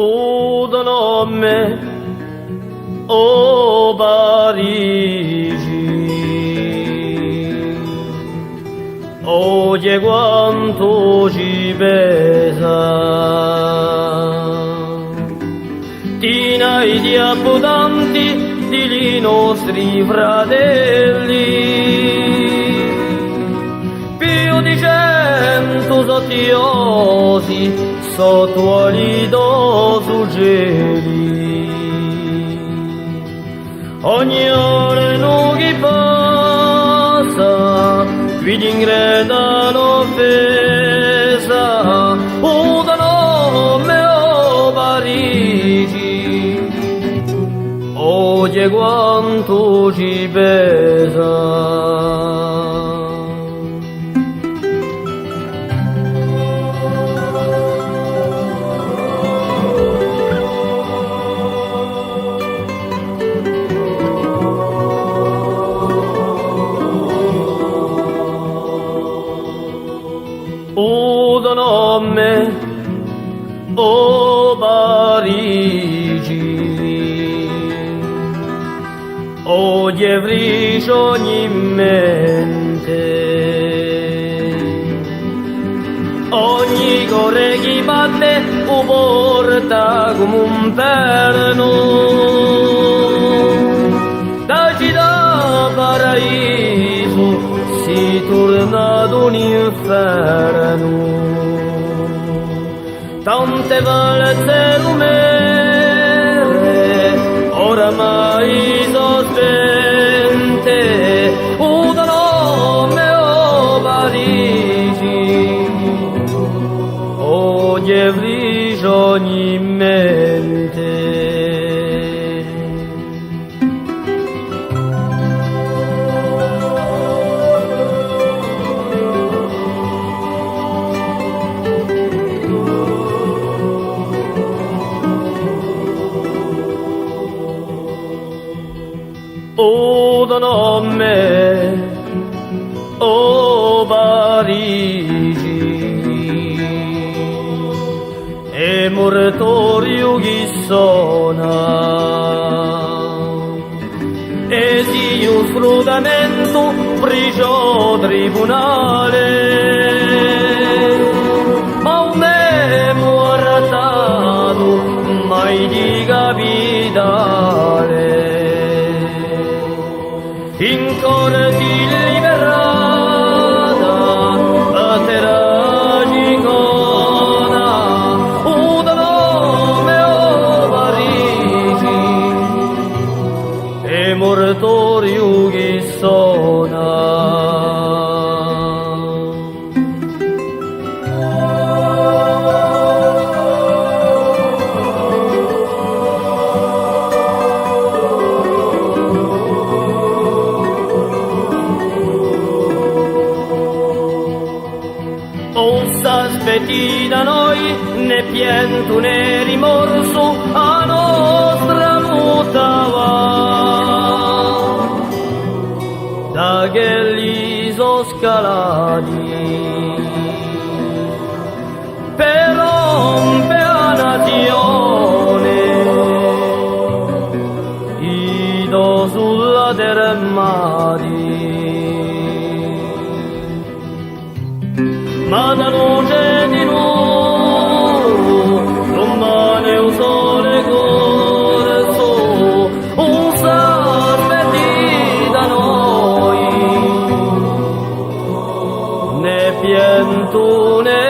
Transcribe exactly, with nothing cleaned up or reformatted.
U to nome, o Parigi, oghje quantu ci pesa. Ti n'hai di abbutanti di li nostri fratelli, più di centu sò tiosi sottu à li to suceli. Ogni ghjornu chì passa, quì t'ingreta l'offesa, u to nome, o Parigi, oghje quantu ci pesa. U to nome, o Parigi, oghje frisgia ogni mente. Ogni core chì batte u porta cum'è un pernu. Da cità paradisu si turna ad un infernu. Tante belle zerumere oramai sò spente, u to nome, o Parigi, oghje frisgia ogni mente. U to nome, o Parigi, è murtoriu chì sona, è si u sfruttamentu, frisgia o tribunale, ma ùn emu arrattatu mai di capitale. In corti liberata, batterà Gicona, u to nome, o Parigi, è murtoriu chì sona. Ùn s'aspetti da noi nè pientu nè rimorsu, a nostra muta và da ch'elli sò scalati per rompe a nazione, i to suldati armati. Ma da luce di noi, dumane u sole corsu, ùn s'aspetti da noi nè pientu nè